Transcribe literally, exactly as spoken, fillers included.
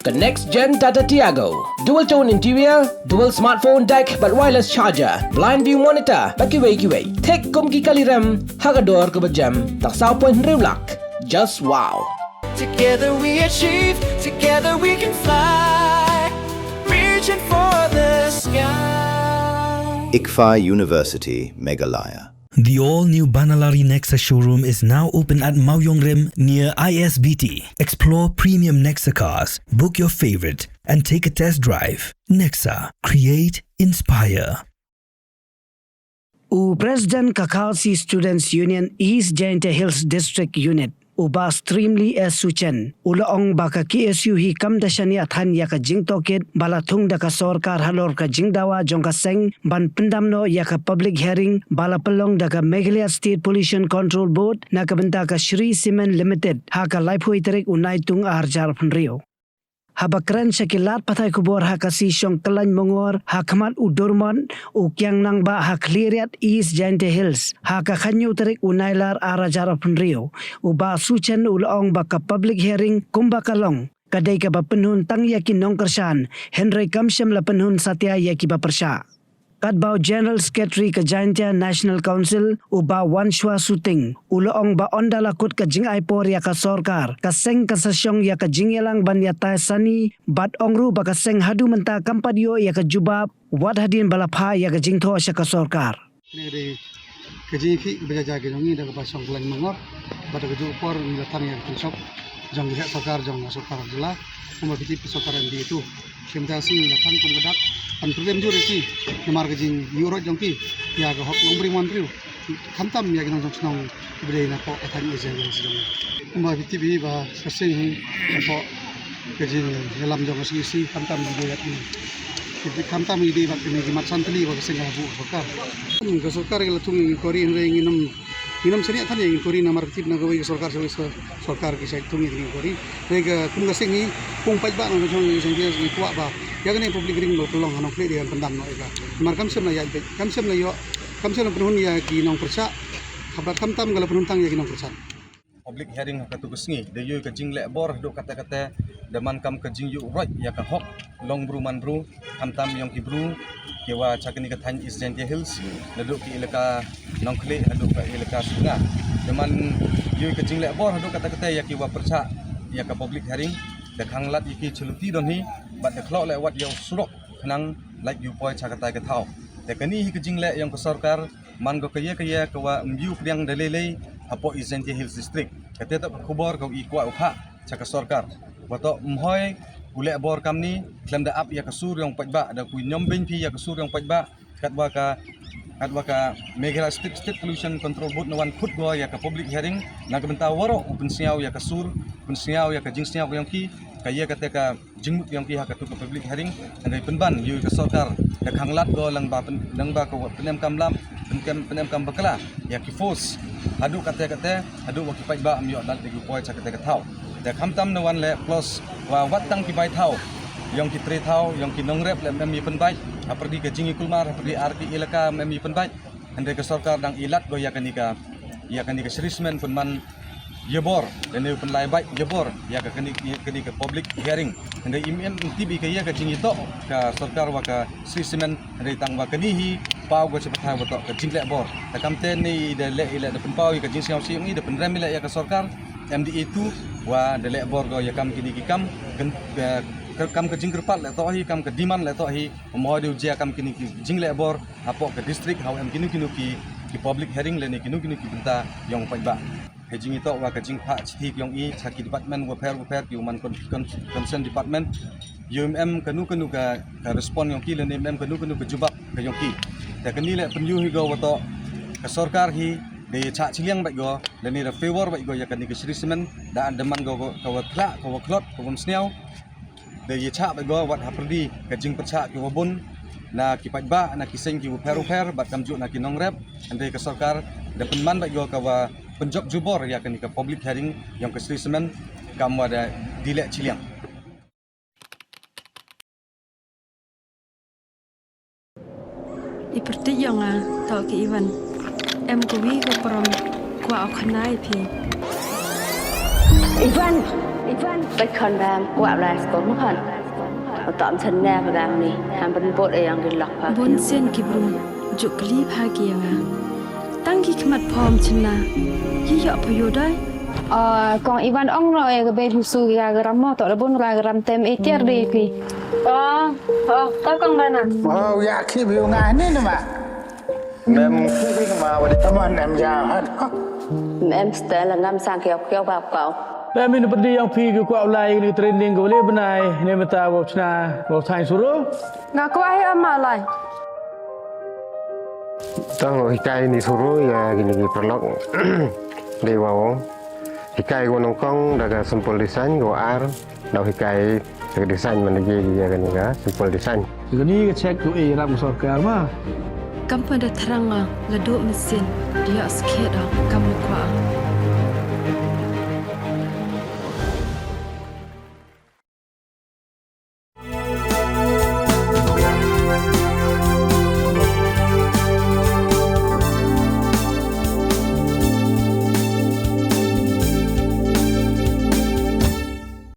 The next gen Tata Tiago. Dual tone interior, dual smartphone deck bad wireless charger, blind view monitor bad kiwei kiwei. Thik kum ki kali rem ha ka dor kaba jem, tang saw point hynriew lak. Just wow. Together we achieve, together we can fly, reaching for the sky. ICFAI University, Meghalaya. The all-new Banalari Nexa showroom is now open at Mawiongrim near I S B T. Explore premium Nexa cars, book your favorite, and take a test drive. Nexa, create, inspire. U President ka Khasi Students Union East Jaintia Hills District Unit, u Bah Streamley S Suchen, u la ong ba ka K S U hi kam da shaniah than ïa ka jingtohkit ba la thung da ka sorkar halor ka jingdawa jong ka seng ban pyndam noh ïa ka public hearing ba la pynlong da ka Meghalaya State Pollution Control Board na ka bynta ka Shree Cement Limited ha ka laiphew tarik u Naitung arhajar arphew hynriew. Haba kren sha ki lad pathai khubor ha ka Sishong Kyllain Mongor ha khmat u Dormont u Kiang Nangbah ha Khliehriat East Jaintia Hills ha ka khathynñiew tarik u Nailar arhajar arphew hynriew, u Bah Suchen u la ong ba ka public hearing kumba ka long ka dei kaba pynhun tang ïa ki nongkyrshan, hynrei kam shym la pynhun satia ïa kiba pyrshah. Katba u General Secretary ka Jaintia National Council, u Bah Wanshwa Suting, u la ong ba ynda la kut ka jingai por ïa ka sorkar, ka seng kan sa shong ïa ka jingïalang ban ïatai sani, bad ong ruh ba ka seng haduh mynta kam pat ïoh ïa ka jubab, wat hadien ba la phah ïa ka jingthoh sha ka sorkar. Kane ka dei ka jingïakhih kaba jia jia ka jong ngi da kaba shong Kyllain Mongor, bad da kajuh ka por ngi la thang ïa ka jingshop jong ka sorkar, jong ka sorkar jylla, kumba phi tip ka sorkar M D A two. Te mynta ka sngi ngi la thang kum ka dak ban pyrkhat jur ïa ki namar ka jingïuhroit jong ki ïa ka hok longbriew manbriew, khamtam ïa ki nongshong shnong kiba dei napoh ka thaiñ East Jaintia Hills jong ngi. Kumba phi tip hi ba ka seng hi napoh ka jingïalam jong ka C E C, khamtam ngi dei bad kine, khamtam ngi dei bad kine ki mat san tylli ba ka seng ka la buh ka sorkar. Ka sorkar ka la thung ïa ki inquiry, hynrei ngim, ngim shaniah than ïa ki inquiry namar phi tip na kawei ka sorkar, kawei ka sorkar ki shait thung ïa ki inquiry. Hynrei ka kum ka seng hi, kum paidbah nongshong shnong ngi kwah ba ïa kane public hearing ba pynlong ha Nongkhlieh dei ban pyndam noh ïa ka. Namar kam shym la ïaid beit, kam shym la ïoh, kam shym la pynhun ïa ki nongpyrshah. Khamtam, khamtam ka la pynhun tang ïa ki nongpyrshah. Public hearing ha katu ka sngi, da ïoh ka jingleh bor haduh katta katta, da man kam ka jingïuhroit ïa ka hok longbriew manbriew, khamtam ïong ki briew kiwa cha kane ka thaiñ East Jaintia Hills, naduh ki elaka Nongkhlieh haduh ka elaka Sutnga. Da man ïoh ka jingleh bor haduh katta katta ïa kiwa pyrshah ïa ka public hearing, da khanglad ïa ki cha luti don hi, bad da khlok leh wat ïa u surok khnang lait ïa u poi cha katai ka thaw. Te kane hi ka jingleh ïong ka sorkar, man ko kaei kaei kawa ym ju pdiang da lei lei hapoh East Jaintia Hills District. Kata toh ka khubor kawa i kwah u phah cha ka sorkar. Wa toh ym hoi u leh bor kamni, khlem da ap ïa ka sur ïong paidbah, da ku ñiom beiñ phi ïa ka sur ïong paidbah, katwa ka, katwa ka Meghalaya State, State Pollution Control Board na wan khot ko ïa ka public hearing, na ka bynta waroh u pynsngew ïa ka sur, pynsngew ïa ka jingsngew ïong ki, ka ïa kata ka jingmut ïong ki ha katu ka public hearing, hynrei pynban ïa ka sorkar da khanglad ko lyngba pyn-, lyngba ka wa pynemkam lam, pynkem, pynemkam bakla ïa ki force. Haduh katta katta, haduh wa ki paidbah ym ïoh lad da ki poi cha katai ka thaw. Te khamtam na wan leh plus wa wat tang ki bai thaw, ïong ki trei thaw, ïong ki nongrep leh ym em ïa pynbait, hapyrdi ka jingïakulmar, hapyrdi ar ki elaka ym em ïa pynbait. Hynrei ka sorkar dang i lad ko ïa kane ka, ïa kane ka Shree Cement pynman ïa bor, lane u pynlai bait ïa bor ïa ka kane, ïa kane ka public hearing. Hynrei im em tip i ka ïa ka jingïatoh ka sorkar wa ka Shree Cement, hynrei tang wa kane hi paw ko cha pathai wa toh ka jingleh bor. Te kamte ne i da leh, i leh da pynpaw ïa ka jingsngew shi ïong i, da pynrem i leh ïa ka sorkar M D A two, wa da leh bor ko ïa kam kine ki kam, kan, ka, ka, kam ka jingkyrpad leh toh hi, kam ka demand leh toh hi, ym hoi de u jia kam kine ki jingleh bor hapoh ka district ha u em kino kino ki, ki public hearing lane kino kino ki bynta ïong paidbah. Hei jingïatoh wa ka jingphah chithi ïong i cha ki department wapher wapher ki u man con-, con-, concern department, ym em kano kano ka, ka respond ïong ki lane ym em kano kano ka jubab ka ïong ki. Te kane leh pynïoh hi ko wa toh ka sorkar hi da chah chiliang bad ko lane da favour bad ko ïa kane ka Shree Cement, da, da man ko, ko, ka wa khlah, ka wa khlot, ka wa ym sniew. Da ïa chah bad ko wat hapyrdi ka jingpyrshah ki wa bun na ki paidbah, na ki seng ki wapher wapher, bad kamjooh na ki nongrep, hynrei ka sorkar da pynman bad ko ka wa pynjop jubor ïa kane ka public hearing ïong ka Shree Cement, kam wa da die leh chiliang. I pyrthei ïong nga, toh ki Ivan. Em kawi ka prom, kwah u khana ïa phi. Ivan! Ivan, peit khon ba kwah lai sko mo khon. Uto ym shen ne ba gam ni. Ham ban bot e yang di lok pa. Bun sien ki bru juk kli pha ki ïa nga. Tang ki khmat phom chynna. Ki ïoh pha ïoh dai. Ah, kong Ivan ong no e ka bei musu ya garam mo to da bun ra garam tem e tiar di pi. Oh, oh, to kong Bana. Oh, ya ki bi nga ni na ma. Mem ki bi ma wa di. Taman em ja hat. Mem stel ngam sang kiok kiok bap kau. Mem in pedi yang pi ki kwah lai ni training ko le benai ne meta wa chna wa thai suru. Nga kwah hi ama lai. Tang hikai ni suru ya gini ki paralok. Dei wa hikai ko nongkong da ka simple design ko ar. Dau hikai ka design man lagi ya kani ka simple design. Kani ka check tu e ram sorkar ma. Kam pa da thrang nga la do mesin dia skhet da kam kwah.